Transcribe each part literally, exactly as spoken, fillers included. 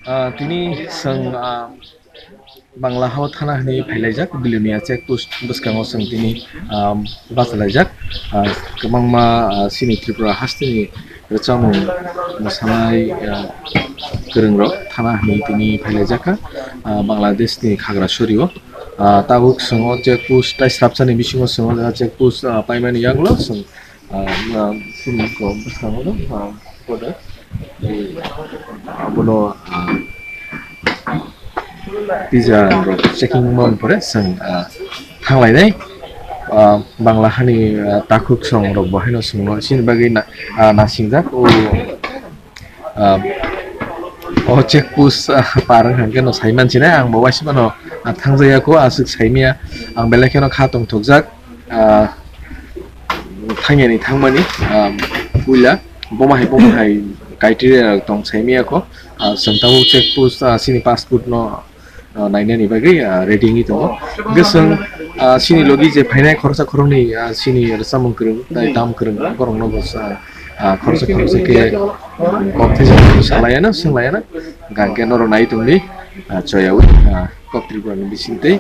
Ah, tini chwng, ah, Bangla hao thana hwnwi phailaijak, Bilonia check post bwskango chwng tini, ah, bachalaijak. Ah, kwbangma, ah, chini Tripura hasteni rwchapmung mwsanai, ah, kwrwngrok thana hwnwi tini phailaijak kha, ah, Bangladeshni Khagrasorio. Ah, tabuk chwng o check post tai srapsani bisingo chwng o check post, ah, paimani yagulo chwng Ah, ah, sini ko bwskango no, ah, koda. Eh, abono, ah, pizza rok checking mon pore chwng, ah, thanglainai, ah, Bangla hani, ah, takhuk song rok bo haino chwngno chini bagwi na, ah, nasingjak o. Ah, o check post, ah, par wngkha hwnkhe no sai mansinai, ang bo waisa phano, ah, thangjaya kho, aswk saimaya, ang belai kheno kha tongthokjak, ah, thangyani thangmani, ah, puila bomo hai bomo hai criteria rok tong saimaya kho, ah, chwng tabuk check post, ah, chini passport no ah, nainani bagwi, ah, ready wngwi tongo. Hwnkhe chwng, ah, chini logi je phainai khoroksa khoroknwi, ah, chini rwchapmung kwrwng tai dam kwrwng borokno bo sa, ah, khoroksa khoroksa khe, um, kok thai salaiano, swnglaiano, hwnkhe norok nai tongdi, ah, choyaui, ah, kok Tripura ni bisingtwi.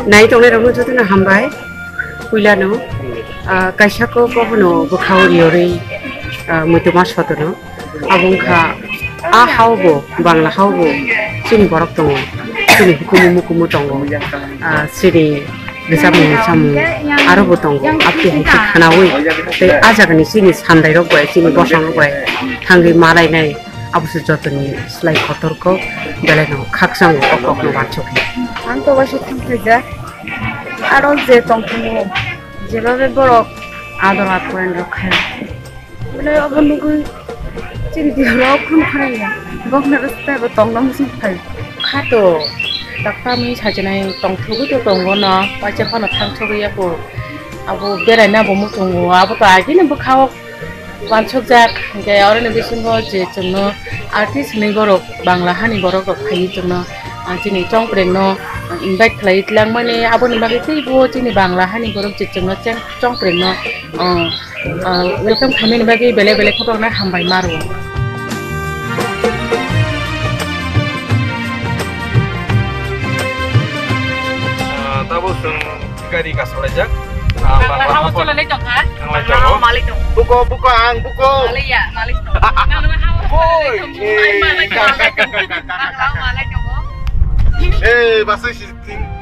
Nai tongnai rokno jotono hambai. Puilano, ah, kaisa kok bono bwkhao riyorwi, ah, muituma sotono. Abo wngkha, a hao bo, Bangla hao bo, chini borok tongo, chini hukumu mukumu tongo, ah, chini rwchapmung mwsamung aro bo tongo, aboni hai khe khwnaui tei a jagani chini sandairok bai, chini bosongrok bai thangwi malainai, abo se jotoni slai kotor kok, belai no khakchang o kokno wansukha. Ang to waisa thangkhaijak, aro je tongthungo, jebabe borok ador apoyan rok khai. Bole obo nugui chini bialo khun khanaya. Bokna rwstai bo tongna muchung phai. Kha to, dakta mui sajinai tongthogwi to tongo no, paisa phano thangthogwi ya kho. Abo beraina bo muchungo, abo to agini bwkhao wansukjak, hinkhe oroni bisingo je chwngno artist hinwi borok, Bangla hani borok rok phaiwi chwngno, ah, chini chongprengno, ah, invite khlaiwi tlangmani, aboni bagwi teibo chini Bangla hani borok je chwngno cheng-, chongprengno, ah, Ah, welcome khaimani bagwi belai belai khoroknwi hambai ma rwo. Ah, tabuk chwng gari kasalaijak. Ah, Bangla hao chalai tongkha. Thanglai tongo. Malik tong. Buko, buko, ang buko. Malik ya, malik tong. Bangla hao chalai tong. Bangla hao malik tong. Eh, basai si.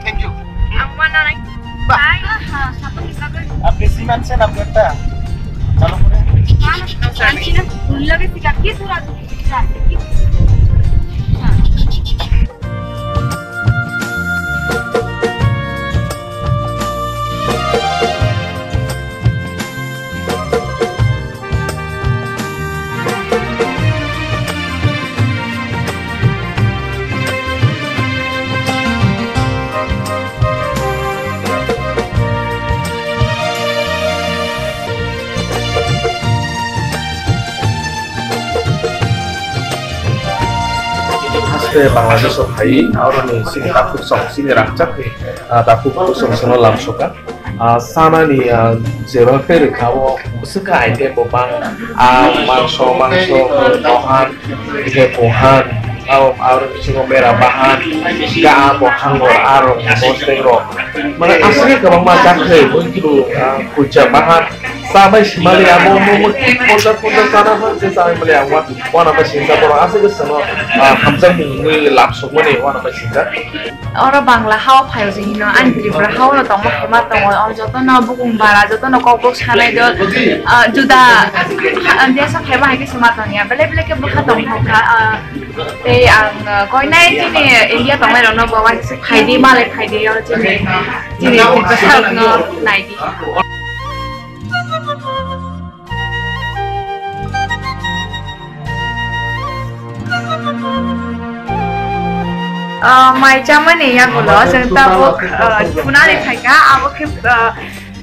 Thank you. Ang mana nai? Bah. Ai, ha, satu kita kan. Apni siman se nam kerta. Chalo pore. Mana? Ang sina ulla ke sika ki sura tu sika. Haste Bangladesh o phai, aroni chini takhuk song, chini rangchak ni, ah, takhuk song sono lamsoka. Ah, sanani, ah, jeba khe rwkha o bwswk khe item bo bang, ah, mangso, mangso, bohan, khe bohan, aro, aro bisingo bera bahan, ga bo hangor, aro mosdeng rok. Mane aswk kwbangma chakhwlwi buitru, ah, kucha bahan, chabai simali abo mo, mo, poncha, poncha chana phan se chabai mali abo, wana bai sinsa borok aswk swngno, ah, hamjakmung wngwi lab sokmani wana bai sinsa. Oro Bangla hao phaio je hino, ani Tripura hao no tongma khema tongo, o jotono bukung bara, jotono kokbok sanai do, ah, juda, ah, desa khema hai khe se ma tongya, belai belai khe bwkha tong thokha, ah, tei ang, ah, koinai chini India tongnai rokno bo waisa phaidi, malai phaidi, o chini, chini Tripura no naidi. Ah, mai chamani yagulo chwng tabuk, ah, thunani phaikha, abo khe, ah,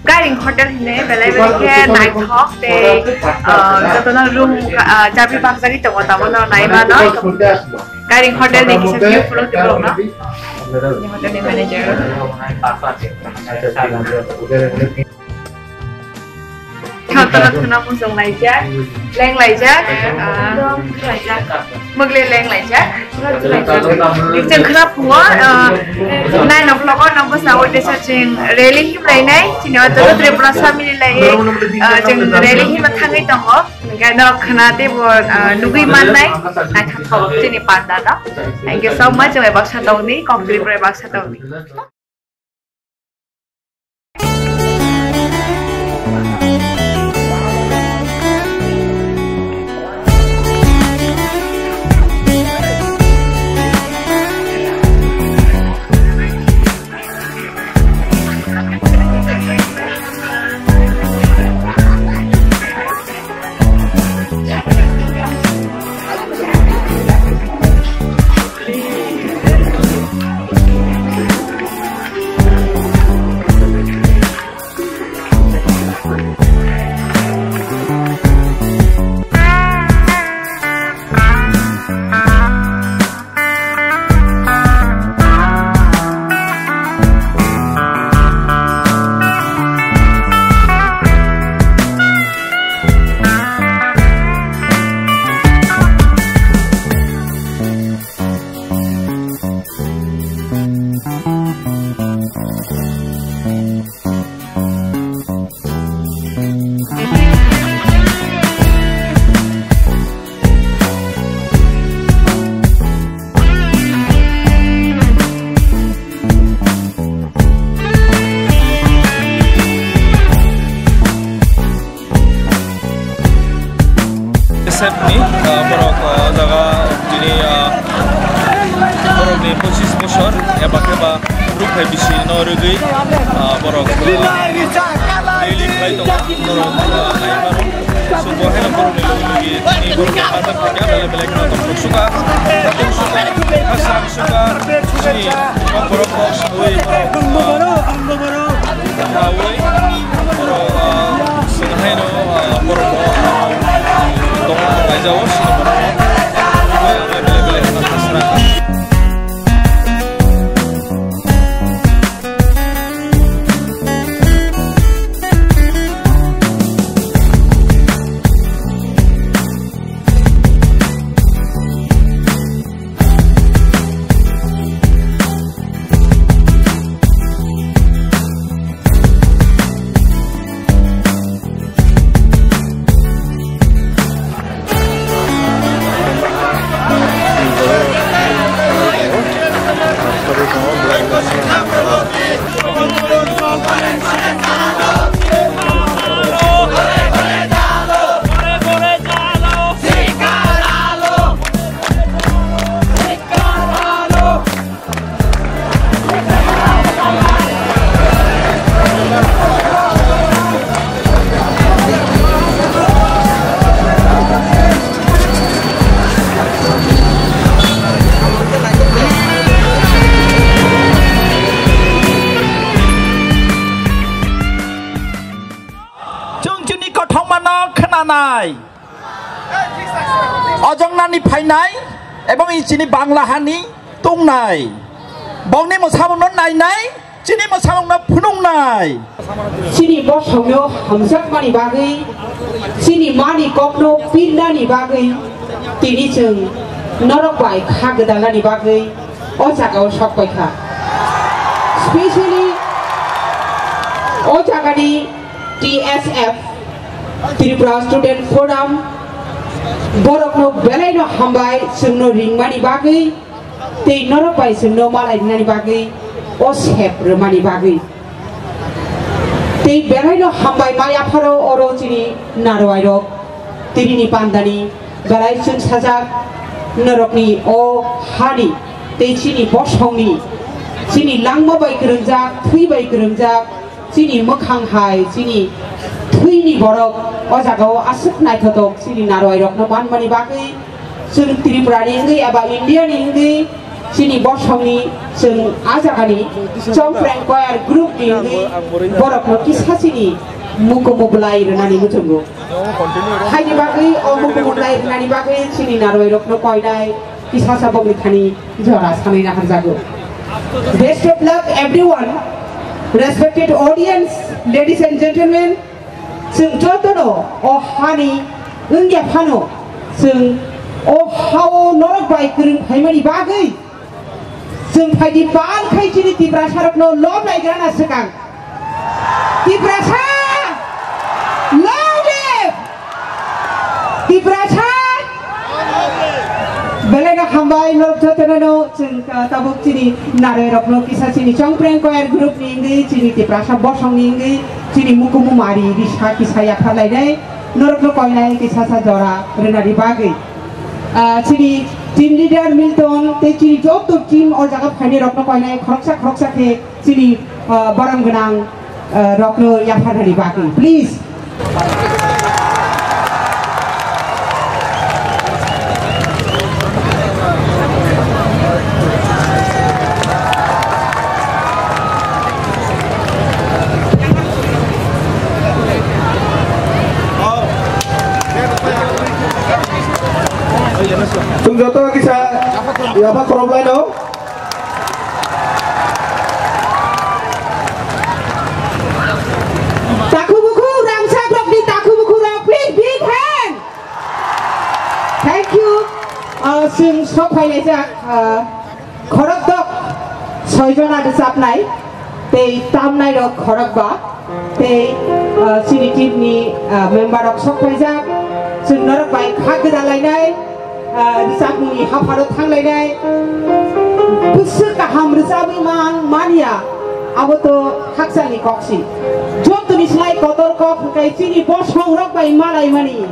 Kairing Hotel hinwi belai belai khe naithok tei, ah, jotono room, ah, chabi bakjagwi tongo, tamo no nai mano. Kairing Hotel ni kisa view phuluk di borokno. Hotel ni manager. Hotel khna muchung laijak, leng laijak, ah, laijak. Mugli leng laijak. Chwng khna phungo, ah, nine o'clock o no bwsa o desa chwng rally him lainai. Chini o joto Tripura family lai, ah, chwng rally him thangwi tongo. Hingke norok khna teibo, ah, nugwi mannai. Naithothok chini panda no. Thank you so much. Chwng bai baksa tongni, kok Tripura bai baksa tongni. Sep ni, ah, borok, ah, jaga tini, ah, borok ni pochis bosor eba khe ba ruk hai bisi no rwgwi, ah, borok, ah, rally khlai tongo. Norok, ah, nai mano. Subo hai borok ni logi logi tini borok ni pata khe belai belai khna tong suka. Tong suka. Khasa suka. Sini borok kok sawi borok, ah, Hawi, borok, ah, sini haino, ah, borok, ah, tong, tong laijao, sini borok, ah, belai, belai, belai, belai, khasra. Chwng chini kothoma no khwnanai. Ojong nani phainai ebong i chini Bangla hani tongnai. Bongni mwsamungno nainai, chini mwsamungno phunuknai. Chini bosongno hamjakmani bagwi, chini mani kokno pirnani bagwi, tini chwng norok bai kha gwdalnani bagwi o jagao sok paikha. Specially o jagani T S F, Tripura Student Forum, borokno belaino hambai chwngno ringmani bagwi tei norok bai chwngno malai rinani bagwi o sep rwmani bagwi. Tei belaino hambai mai apharo oro chini narwai rok tinini pandani belai chwngsajak norokni o hani tei chini bosongni chini langma bai kwrwngjak, thwi bai kwrwngjak, chini mwkhang hai, chini thwini borok o jagao aswk naithotok chini narwai rokno manmani bagwi, chwng Tripura ni wngwi eba India ni wngwi Chini bosongni chwng a jagani Chongpreng Choir group ni wngwi borokno kisa chini mukumu bwlai rwnani muchungo. Haini bagwi o mukumu bwlai rwnani bagwi chini narwai rokno koinai kisa sabokni thani jora sanwi naharjago. Best of luck everyone, respected audience, ladies and gentlemen. Chwng jotono o hani wngya phano, chwng o hao norok bai kwrwng phaimani bagwi chwng phaidi pal khai chini Tiprasarokno lom laigrana swkang. Tiprasa! Long live! Tiprasa! Belai no hambai norok jotono no chwng, ah, tabuk chini narwai rokno kisa chini Chongpreng Choir group ni wngwi chini Tiprasa bosong ni wngwi chini mukumu mari risa kisa yapharlainai norokno koinai kisa sa jora rwnani bagwi. Ah, chini team leader Milton tei chini joto team o jaga phainai rokno koinai khoroksa khoroksa khe chini, ah, borom gwnang, ah, rokno yapharnani bagwi, please. Chwng joto kisa yapha khoroplai no. Takhu bukhu rangchak rokni takhu bukhu rok, please big hand. Thank you. Ah, chwng sok phailaijak, ah, khorokdok soi jona rwchapnai tei tamnai rok khorokba tei, ah, chini team ni, ah, member rok sok phaijak. Chwng norok bai kha gwdalainai. Ah, rwchapmungni hapharo thanglainai. Bwswk kaham rwchabwi man manya, abo to hakchalni koksi. Jotoni slai kotor kok hwnkhe chini bosongrok bai malaimani.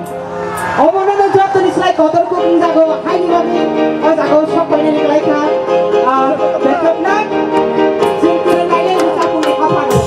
Omono no jotoni slai kotor kok wngjago, haini bagwi o jagao sok painani klaikha. Ah, bekhoknai, chwng kwrwngnaile rwchapmungni hapharo.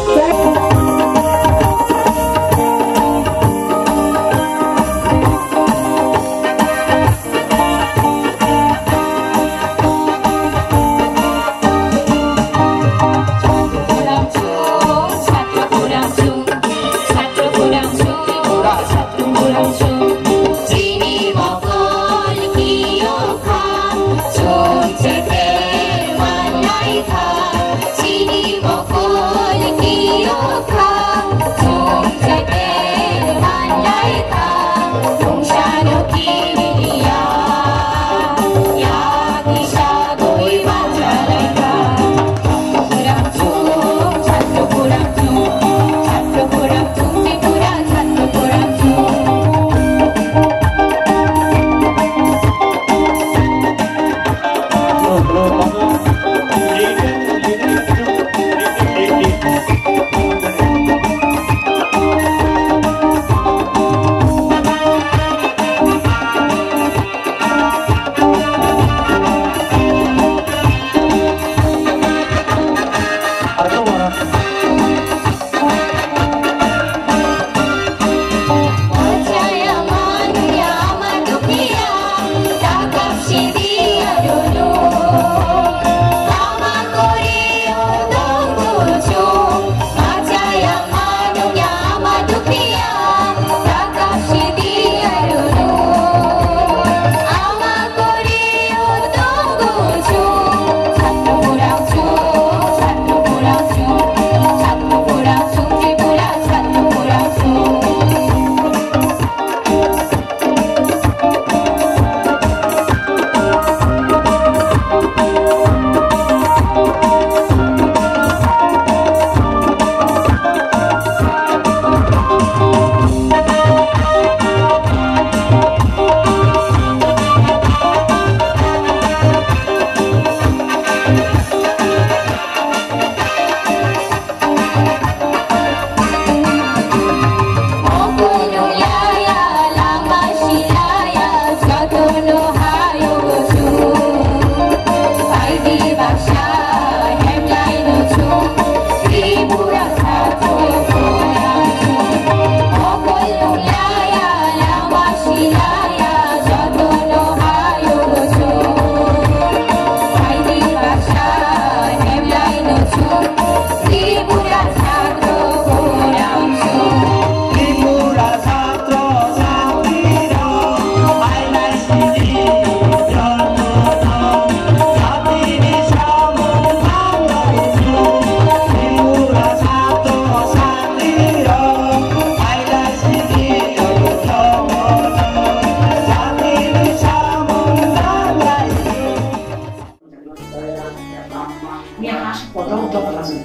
Aswk kotor dophani,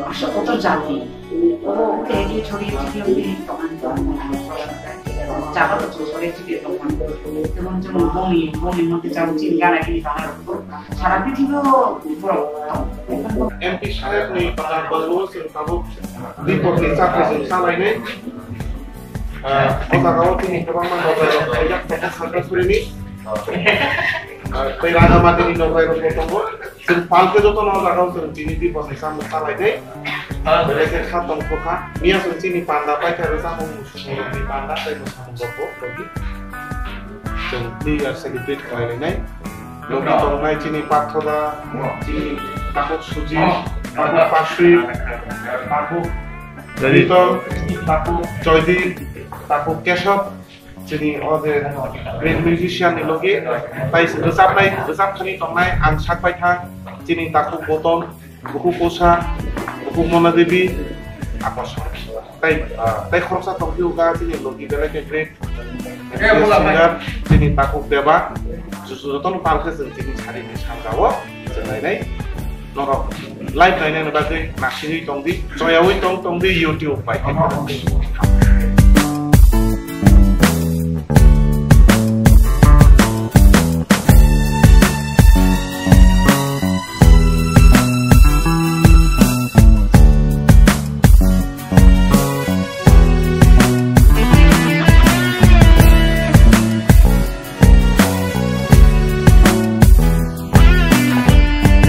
aswk kotor jati, obo tei chori chiri wngwi tongmani, jaga rok chori chiri tongmani, jemon chwng boni, boni mote chao chini gana gini tongna rok sara prithibi o borok tongo. M P saheb ni kwtal bwskango chwng tabuk Dipok ni chathai chwng salainai. Ah, o jaga o tini kwbangma nokbar rok khaijak tongo Khagrasuruni. Ah, tei Rangamati ni nokbar rok bo tongo. Chwng palke joto no jaga o chwng tini di bosai sam salai de. Belai khe kha tong kha. Miya chwng chini panda paikha rwchapmung muchungmung rokni panda tei mwsamung rok bo logi. Chwng twi ya celebrate khlai lai nai. Logi tongnai chini Pathoda, chini Takhuk Sujit, Takhuk Pasri, Takhuk Ritom, Takhuk Joydeep, Takhuk Keshob, chini o je great musician ni logi, tai rwchapnai, rwchapthani tongnai ang sak paikha, chini Takhuk Botom, Bukhuk Kosa, Bukhuk Mona Devi, Akosha. Tai, ah, tai khoroksa tongphio ga chini logi belai khe great singer, chini Takhuk Deba, jotono palkhe chwng chini sari ni sanjao chwng nainai. Norok live nainani bagwi nasigwi tongdi, choyaui tong tongdi YouTube bai.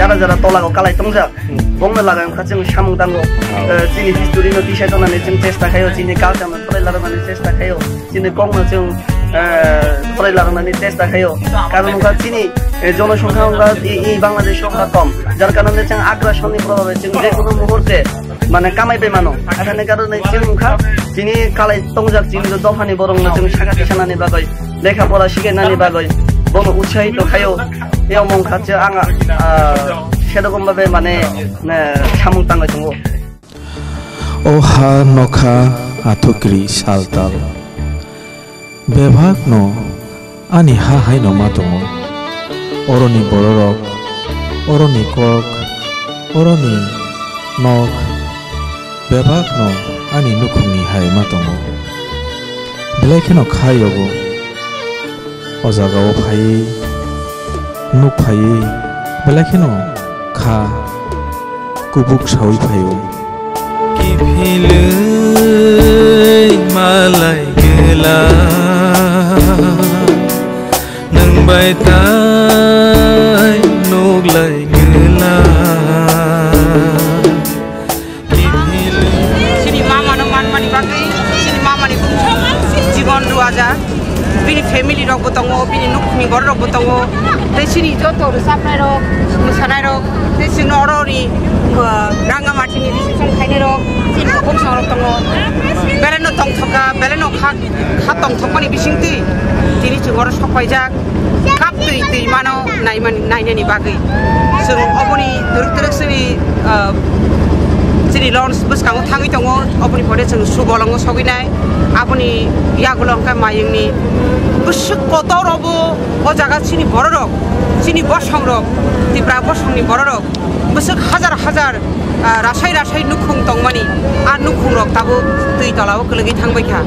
Jara jara tola o kalai tongjak, bongno laga wngkha chwng samung tango. Eh, chini history no tisai tongnani chwng chesta khaio, chini culture no tola laga nani chesta khaio, chini kok no chwng, eh, tola laga nani chesta khaio. Karon wngkha chini, eh, jonosongkha wngkha i, i Bangladesh wngkha kom, jar karone chwng aggression ni probhabe chwng je kono muhurte mane kamai bai mano. Athani karone chwng wngkha chini kalai tongjak chini dophani borok no chwng sakha tisanani bagwi, lekha pora sikenani bagwi bono utsahito khaio. Tei omo wngkha je ang, ah, serokom babe mane, eh, samung tangwi tongo. O ha nokha athukri saltal. Bebakno ani ha haino ma tongo. Oroni bororok, oroni kok, oroni nok, bebakno ani nukhungni hai ma tongo. Belai kheno kha yogo. O jagao phaiwi nuk phaiwi belai kheno kha kubuk saui phaio. Kiphilwi malai gela, nwng bai tai nuk lai gela. Chini mama no manmani bagwi, chini mama ni bumung jibon rwajak. Bini family rok bo tongo, bini nukhungni borok rok bo tongo. Tei chini joto rwchapnai rok, mwsanai rok, tei chini oro ni, uh, Rangamati ni reception khainai rok, chini bumsong rok tongo. Belai no tongthok kha, belai no kha, kha tongthok mani bising twi. Tini chwng oro sok paijak. Kap twi twi mano naimani, nainani bagwi. Chwng oboni twrwk twrwk chini, ah, chini launch bwskango thangwi tongo, oboni pore chwng Subolongo sogwi nai. Aboni yagulo hwnkhe mayungni bwswk kotor obo, o jaga chini bororok, chini bosongrok, Tipra bosongni bororok. Bwswk hajar hajar, ah, rasai rasai nukhung tongmani, a nukhungrok tabuk twi tolao kwlwgwi thangbai kha.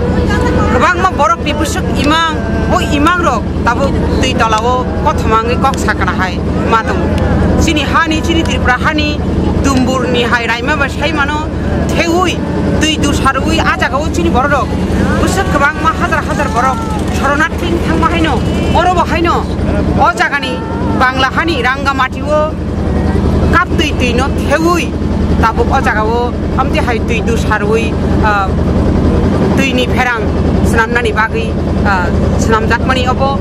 Kwbangma borokni bwswk imang, o imangrok tabuk twi tolao kothoma wngwi kok sakna hai ma tongo. Chini hani, chini Tripura hani dumburni hai raima bai sai mano theui twi dusarwi a jagao chini bororok bwswk kwbangma hajar hajar borok soronarthi wng thangma haino orobo haino o jagani Bangla hani Rangamati o kap twi twi no theui tabuk o jaga o amtwi hai twi dusarwi, ah, twi ni pherang swnamnani bagwi, ah, swnamjakmani obo,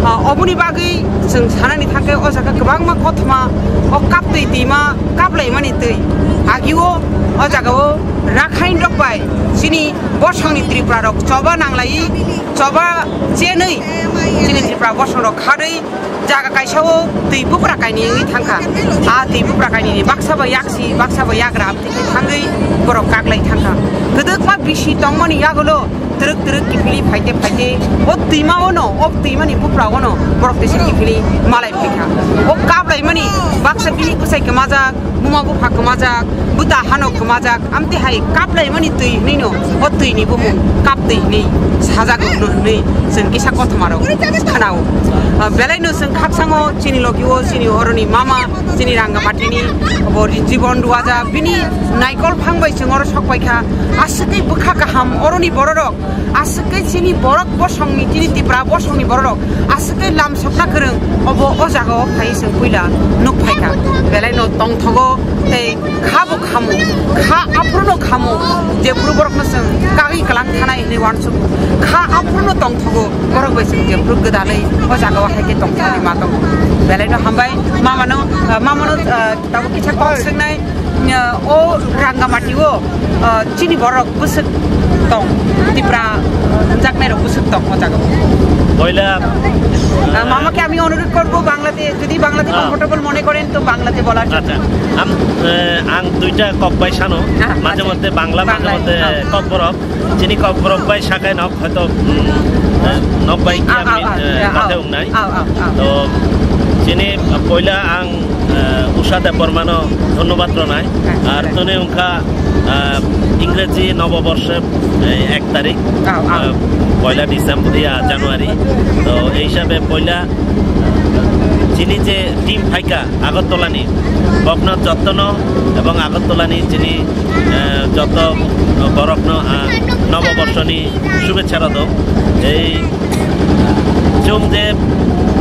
ah, oboni bagwi chwng sanani thangkhe o jaga kwbangma kothoma o kap twi twi ma kaplaimani twi agio o jaga o Rakhine rok bai Chini bosongni Tripura rok choba nanglai, choba chenwi chini Tripura bosong rok khadwi jaga kaisa o twi bupra kaini wngwi thangkha. A twi bupra kaini ni baksa ba yaksi, baksa ba yagra abtwi thangwi borok kaklai thangkha. Kwdwkma bisi tongmani yagulo twrwk twrwk kiphilwi phaite phaite o twima ono, o twimani bupra ono borok tesa kiphilwi malai phaikha. O kaplaimani baksa bini bwsai kwmajak, buma bupha kwmajak, buta hano kwmajak, amtwi hai kaplaimani twi hwnwi no, o twi ni bumung kap twi hwnwi sajak rwno hwnwi chwng kisa kothoma rok khwnao. Ah, belai no chwng khakchang o chini logi o chini oroni mama, chini Rangamati ni bo Jibon Duaja bini naikol phang bai chwng oro sok pai kha. Aswk khe bwkha kaham oroni borok rok. Aswk khe chini borok bosongni, chini Tipra bosongni borok rok aswk khe lam sokna kwrwng, obo o jaga o phai chwng puila nuk phai kha. Belai no tongthogo tei kha bo khamu, kha aphuru no khamu, jephuru borok no chwng kagwi kwlang thanai hinwi uansuk kha aphuru no tongthogo, borok bai chwng jephuru gwdalwi o jaga o hai khe tongthani ma tongo. Belai no hambai, mama no, mama no, ah, tabuk kisa kok swngnai. O Rangamati o, ah, chini borok bwswk tong, Tipra hwnjaknai rok bwswk tong o jaga o. Poila, ah, ah, মামাকে আমি অনুরোধ করব বাংলাতে, যদি বাংলাতে, ah, comfortable মনে করেন তো বাংলাতে বলার জন্য। আচ্ছা, আম-, আহ, আং দুইটা কক bai sano, ah, মাঝে আচ্ছা। মধ্যে বাংলা, মাঝে বাংলায়, মধ্যে, ah, Kok borok. Chini kokborok bai sakai nok hoito, mm, eh, nok bai khe ah, ah, ah, eh, ah, kate ah, wngnai. Ah, ah, ah. To chini poila ang, eh, Usha Debbarmano dhonnobad rwnai. Ah, ar ah. Tini wngkha, eh, Ingreji Noboborsho, eh, ek tarik, ah, ah, eh, poila December, ya, January. To ei hisabe poila chini je team phaikha Agartala ni, bokno jottono ebong Agartala ni chini eh, joto borokno, ah, Noboborsoni shubechha rwdo. Ei chwng je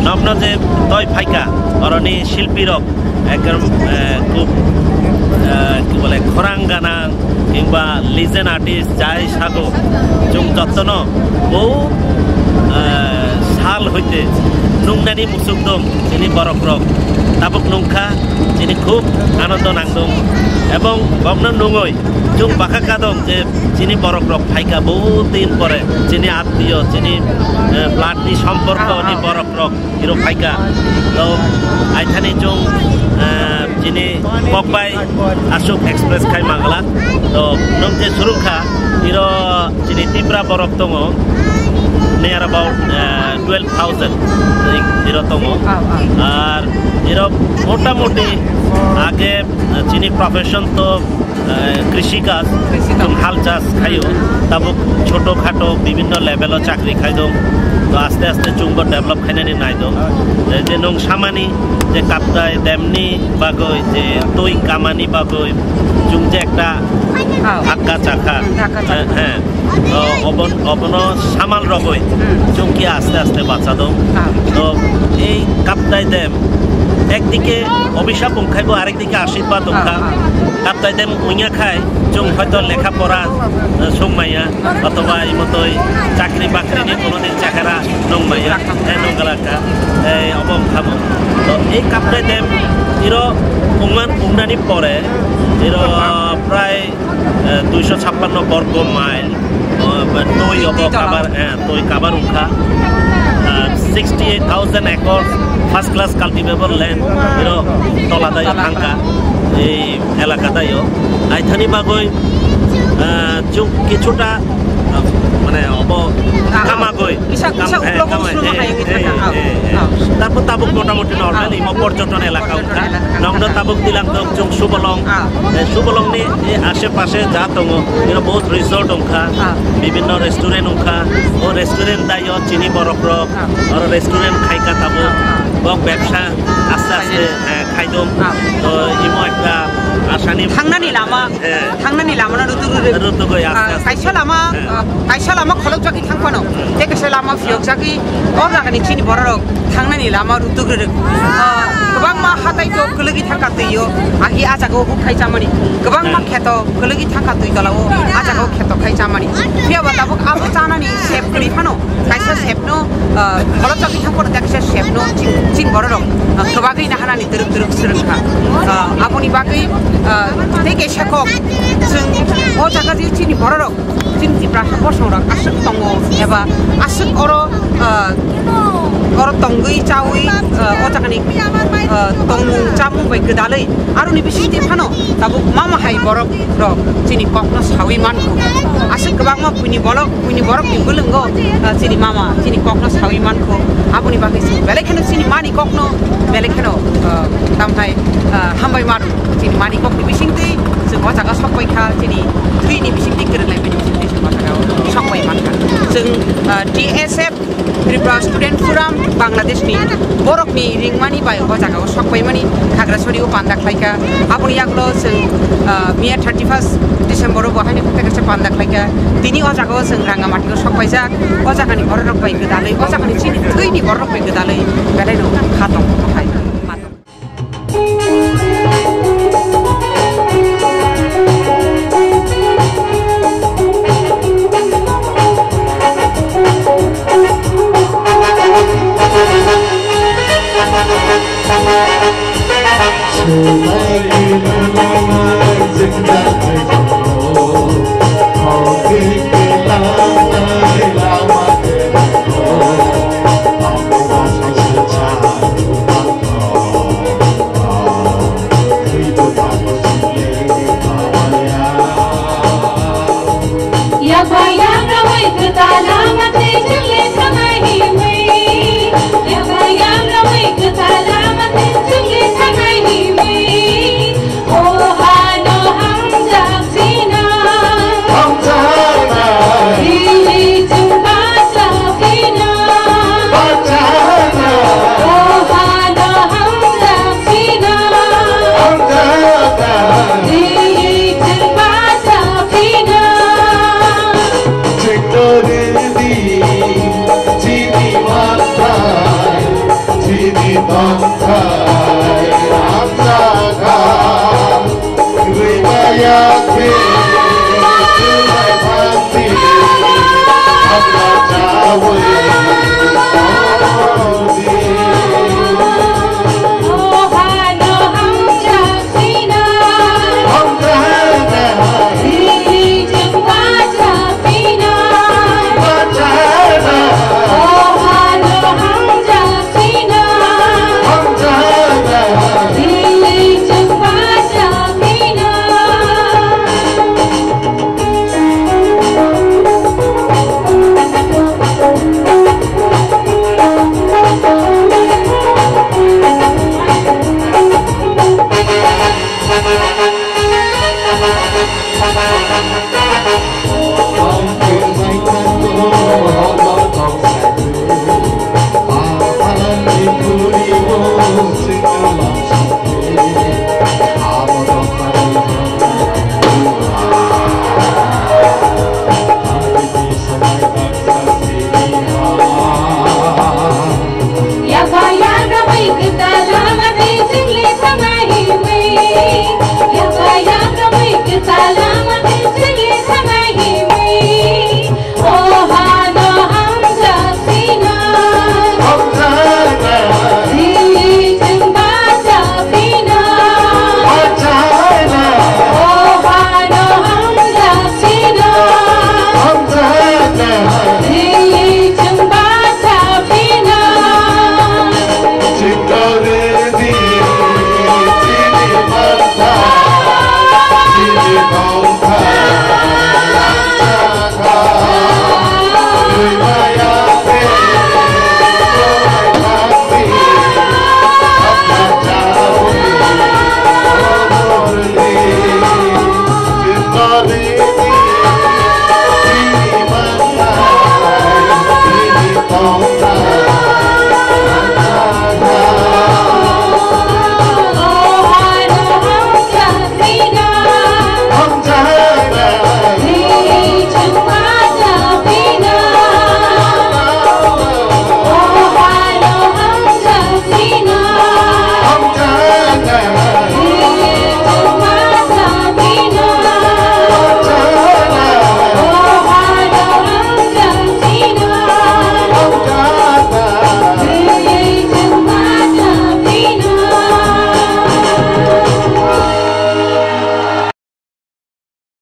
nokno je toi phaikha, oroni shilpi rok ekdom, eh, khub, eh, ki bole, khorang ganang kingba legend artist jai sago, chwng jottono bo, eh, sal hoite nungnani muchungdong chini borok rok. Tabuk nungkha, chini khub anondo nangdong. Ebong bokno nungoi chwng bakha kadong je chini borok rok phaikha, bahut din pore chini attiyo, chini, eh, blood ni somporko ni borok rok iro phaikha. To aithani chwng, eh, chini kokbai aswk express khai mangla. To nung je surungkha iro chini Tipra borok tongo, near about, eh, twelve thousand iro tongo. Ah, ah. Ar iro motamoti age, eh, chini profession to, eh, krishi kaj, krishi kaj. Chwng hal chas khaio. Tabuk choto khato bibhinno level o chakri khaidong. To aste aste chwngbo develop khainani naidong. Eh, je nung samani je kaptai demni bagoi, je twi kamani bagoi, chwng je ekta, ah, hakka chakha. Hmm, hakka chakha. Eh, eh. O, obon-, obono samal rogoi, hmm, chwng khe aste aste bachadong. Ah. To ei kaptai dem ekdike obhisap wngkhaibo, arekdike ashirwad wngkha. Ah, ah. Kaptai dem wngya khai chwng hoito lekha pora, eh, songmaya, othoba imotoi chakri bakri ni kono din chakara nongmaya, eh, nonggalaka, eh, obo wngkhamo. To ei kaptai dem iro wngman wngnani pore iro prai eh, duiso chappanno borgo mile, eh, twi obo cover, eh, twi cover wngkha. Eh, sixty eight thousand acres first class cultivable land, iro tola dayo thangkha, ei elaka dayo. Aithani bagoi, eh, chwng kichuta, eh, mane obo kamagoi. Kisa, kisa kam-, eh, uklogo kama-, suno eh, hai wngwi eh, thangkha. Eh, eh. Ah. Tarpor tabuk motamoti normal, ah, imo porjoton elaka wngkha. Nokno tabuk tilang tok chwng Subolong. Ah. Eh, Subolongni, eh, ashe pashe ja tongo, ino bahut resort wngkha, ah, bibhinno restaurant wngkha. O restaurant dayo chini borok rok. Ah. Oro restaurant khaika tabuk. Ah, ah. Bok bebsa aste aste, eh, khaidong. Ah. To imo ekta asani thangnani lama. Eh. Thangnani lamano rutugwi rw-, rutugwi aste, ah, aste. Kaisa lama, eh, ah, kaisa lama kholopjagwi thang phano, tei kaisa lama phiyokjagwi o jagani chini bororok thangnani lama rutugwi rw-, ah, kwbangma hatai tok kwlwgwi thangkha twi o, agi ah jagao huk khai chamani, kwbangma kheto kwlwgwi thangkha twi tola o, ah jagao kheto khai chamani. Phiya ba tabuk abo chanani sep kwrwi phano, kaisa sepno, ah, kholopjagwi thang phano, kaisa sepno chini, chini bororok, ah, kwbagwi naharani twrwk twrwk swrwngkha. Ah, aboni bagwi, Ah, tei kaisa kok, chwng o jaga je chini bororok, chini Tiprasa bosongrok aswk tongo eba aswk oro, ah, oro tongwi chawi, ah, o jagani, ah, tongmung chamung bai gwdalwi aroni bisingtwi phano tabuk mama hai borok rok chini kokno sawi mankho. Aswk kwbangma buini bolok, buini borokni bwlwngo, ah, chini mama chini kokno sawi mankho. Aboni bagwi chwng belai kheno chini mani kokno belai kheno, ah, tamthai, ah, hambai mano. Chini mani kokni bisingtwi chwng o jaga sokpai kha, chini thwini bisingtwi kwrwng lai mani bisingtwi chwng o jaga sokpai mankha. Chwng, ah, T S F, Tripura Student Forum, Bangladeshni borokni ringmani bai o jaga o sokpai mani Khagrasori o panda khlai kha. Aboni yagulo chwng, ah, miya thirty first December o bo haino kaisa panda khlai kha. Tini o jaga o chwng Rangamati o sokpaijak. O jagani bororok bai gwdalwi, o jagani chini thwini bororok bai gwdalwi belai no kha tong hai.